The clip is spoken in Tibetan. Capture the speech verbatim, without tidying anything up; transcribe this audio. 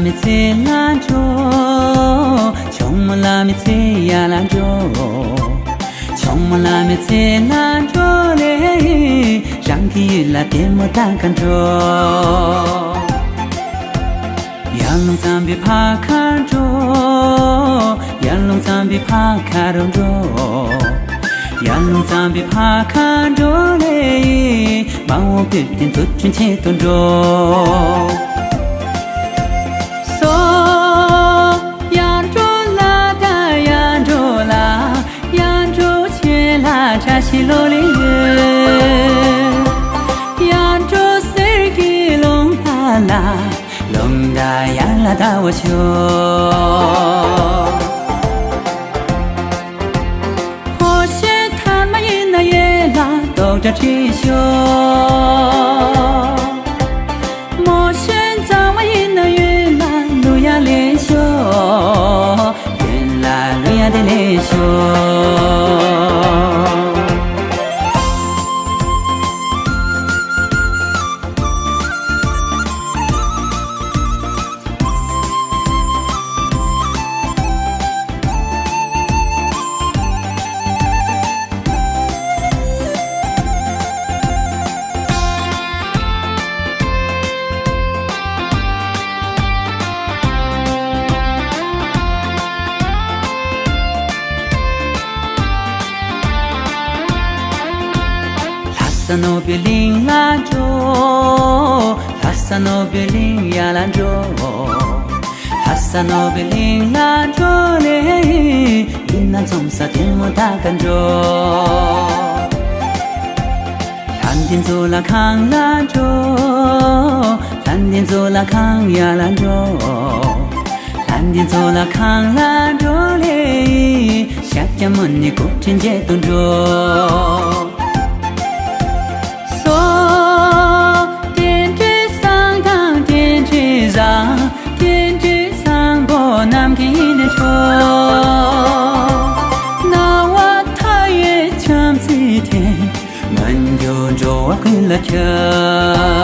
མི་ཚེ་ལ་འགྲོ། ཆུང་མ་ལ་མི་ཚེ་ཡར་ལ་འགྲོ། ཆུང་མ་ལ་མི་ཚེ་ལ་འགྲོ་ལེ། རང་གི་ཡུལ་ལ་ལྟད་མོ་ལྟ་ག་འགྲོ། ཡར་ཀླུང་གཙང་པོའི་ཕ་ཁར་འགྲོ། ཡར་ཀླུང་གཙང་པོའི་ཕ་ཁར་འགྲོ། ཡར་ཀླུང་གཙང་པོའི་ཕ་ཁར་འགྲོ་ལེ། མ་འོངས་བོད་དོན་འཛུགས་སྐྲུན་ཆེད་དུ་འགྲོ། སོ། ཡར་འགྲོ་ལ་ད་ཡར་འགྲོ་ལ། ཡར་འགྲོ་ཆེ་ལ་བཀྲ་ཤིས་ལོ་ལེགས་ཡོད། ཡར་འགྲོ་གསེར་གྱི་ཀླུང་ལ་ལ། ཀླུང་དང་ཡར་ལ་ཟླ་བ་ཤོག། ཕོ་གཞོན་དར་མ་ཡིན་ན་ཡོད་ལ་རྡོག་སྒྲ་བྲིས་ཤོག། མོ་གཞོན་གཙང་མ་ཡིན་ན་ཡོད་ལ་གླུ་ཡང་ལེན་ཤོག། ཡོད་ལ་གླུ་ཡང་དེ་ལེན་ཤོག། ལྷ་ས་ནོར་བུའི་གླིང་ལ་འགྲོ། ལྷ་ས་ནོར་བུའི་གླིང་ཡར་ལ་འགྲོ། ལྷ་ས་ནོར་བུའི་གླིང་ལ་འགྲོ་ལེ། མི་སྣ་འཛོམས་ས་ལྟད་མོ་ལྟ་ག་འགྲོ། ལྷ་ལྡན་གཙུག་ལག་ཁང་ལ་འགྲོ། ལྷ་ལྡན་གཙུག་ལག་ཁང་ཡར་ལ་འགྲོ། ལྷ་ལྡན་གཙུག་ལག་ཁང་ལ་འགྲོ་ལེ། ཤཱཀྱ་མུ་ནི་སྐུ་ཕྲེང་མཇལ་དུ་འགྲོ། སོ། རྟེན་འབྲེལ་བཟང་དང་རྟེན་འབྲེལ་བཟང་། རྟེན་འབྲེལ་བཟང་པོ་ནམ་མཁའི་ནས་འཕྲོ། སྣང་བ་མཐའ་ཡས་བྱམས་བརྩེའི་ཐིག། མི་འགྱུར་འགྲོ་བ་ཀུན་ལ་ཁྱབ།